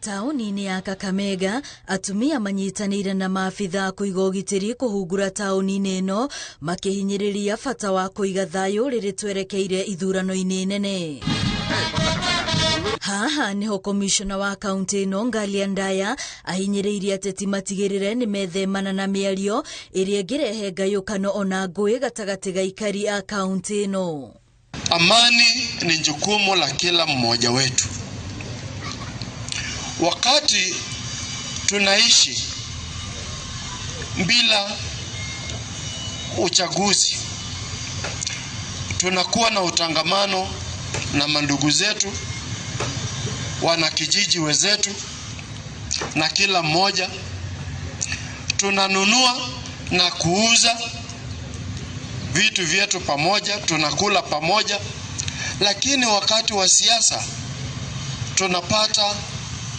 Taũni-inĩ ya Kakamega, atumia manyitanĩire na maabitha kũiga ũgitĩri kũhungura taũni-inĩ ĩno, makĩhinyĩrĩria bata wa kũiga thayũ rĩrĩ twerekeire ithurano-inĩ nene. Haha niho komishona wa kaunti ĩno Ngalia Ndaya ahinyĩrĩirie ateti matigĩrĩre nĩ methemana na mĩario ĩrĩa ĩngĩrehe ngayũkano ona ngũĩ gatagatĩ ga aikari a kaunti ĩno. Amani ni jukumu la kila mmoja wetu. Wakati tunaishi bila uchaguzi, tunakuwa na utangamano na mandugu zetu, wanakijiji wenzetu, na kila mmoja tunanunua na kuuza vitu vyetu pamoja, tunakula pamoja. Lakini wakati wa siasa tunapata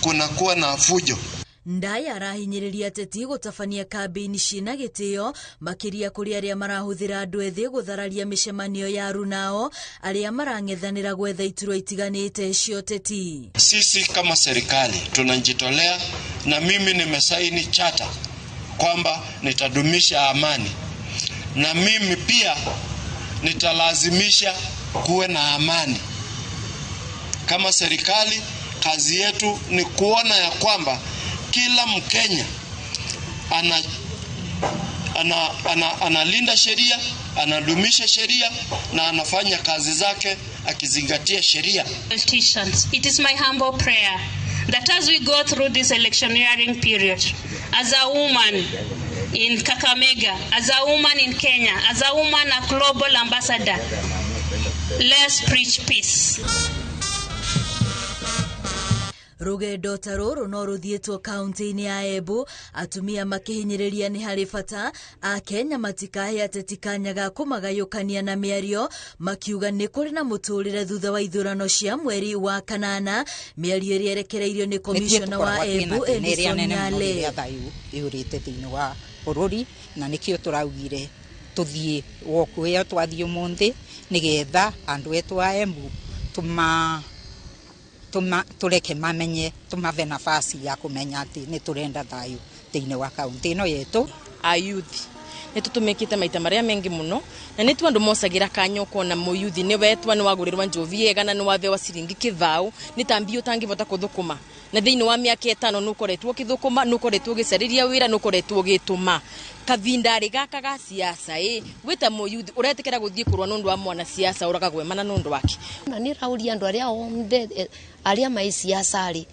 kunakuwa na fujo. Ndaya arahinyĩrĩria ateti gũtabania kambĩini ciĩna gĩtĩo makĩria kũrĩ arĩa marahũthĩra andũ ethĩ gũthararia mĩcemanio ya arunao arĩa marang'ethanĩra gwetha iturwa itiganĩte cia ũteti. Sisi kama serikali tunajitolea, na mimi nimesaini chata kwamba nitadumisha amani, na mimi pia nitalazimisha kuwe na amani. Kama serikali, kazi yetu ni kuona ya kwamba kila Mkenya analinda sheria, anadumisha sheria na anafanya kazi zake akizingatia sheria. Politicians, it is my humble prayer that as we go through this electioneering period, as a woman in Kakamega, as a woman in Kenya, as a woman, a global ambassador, let's preach peace. Rũgendo ta rũrũ no rũthiĩtwo kaunti-inĩ ya Embu, atumia makĩhinyĩrĩria nĩ harĩ bata Akenya matikahe ateti kanya ga kũmagayũkania na mĩario, makiuga nĩ kũrĩ na mũtũrĩre thutha wa ithurano cia mweri wa kanana, mĩario ĩrĩa ĩrekereirio nĩ komishona wa Embu Edison Nyale. Thayũ ĩũrĩte thĩinĩ wa bũrũri, na nĩkĩo tũraugire tũthiĩ woku ĩyo twathiĩ ũmũthĩ nĩgetha andũ etũ a Embu tũreke mamenye, tũmabe nafasi ya kũmenya atĩ nĩ tũrenda thayũ thĩinĩ wa kaunti ĩno yetũ. A youth nĩ tũtũmĩkĩte maita marĩa mengi mũno, na nĩ tu andũ mocagĩra kanya ũkona mũyuthi nĩ wetwa nĩ wagũrĩrwa njovi yega na nĩ wathewa ciringi kĩbao, nĩ ta mbia ũtangĩbota kũthũkũma. Na thĩinĩ wa mĩaka ĩtano nĩ ũkoretwo ũkĩthũkũma, nĩ ũkoretwo ũgĩcarĩria wĩra, nĩ ũkoretwo ũgĩtũma. Kavinda-rĩ gaka ga siasa ĩ, wĩ ta mũyuthi ũretĩkĩra gũthiĩ kũrũa nĩ ũndũ wa mwana siasa ũragagwemana nĩ ũndũ wake. Na nĩ rauria andũ arĩa othe arĩa mai siasa rĩ,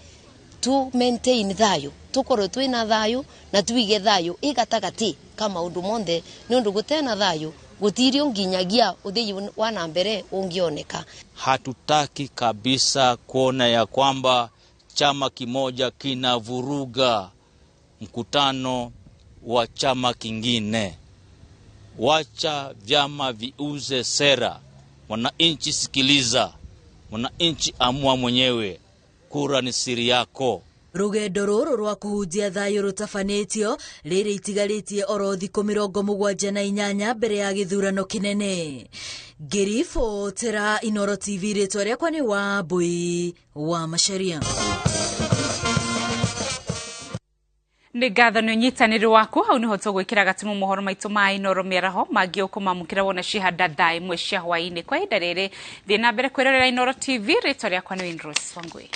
tu maintain thayũ, tũkorwo twĩna thayũ na tuige thayũ ĩ gatagatĩ ka maũndũ monthe, nĩ ũndũ gũtena thayũ gũtirio nginyagia ũthii wa na mbere ũngĩoneka. Hatutaki kabisa kuona ya kwamba chama kimoja kinavuruga mkutano wa chama kingine. Wacha vyama viuze sera. Mwananchi sikiliza, mwananchi amua mwenyewe. Kura ni siri yako. Rũgendo rũrũ rwa kũhunjia thayũ rũtabanĩtio rĩrĩ itigarĩtie oro thikũ mĩrongo mũgwanja na inyanya mbere ya gĩthurano kĩnene. Ngĩribotera Inooro TV, rĩtwa rĩakwa nĩ Wambui wa Macharia. Nĩ ngatho nĩ ũnyitanĩri waku hau nĩho tũgwĩkĩra gatumu mohoro maitũ ma Inooro mĩaraho mangĩ ũkũmamũkĩra wona cihanda thaa ĩmwe cia hwaĩ-inĩ. Kwa ihinda rĩrĩ thiĩ na mbere kwĩrorera Inooro TV, rĩtwa rĩakwa nĩ Winrose Wangui.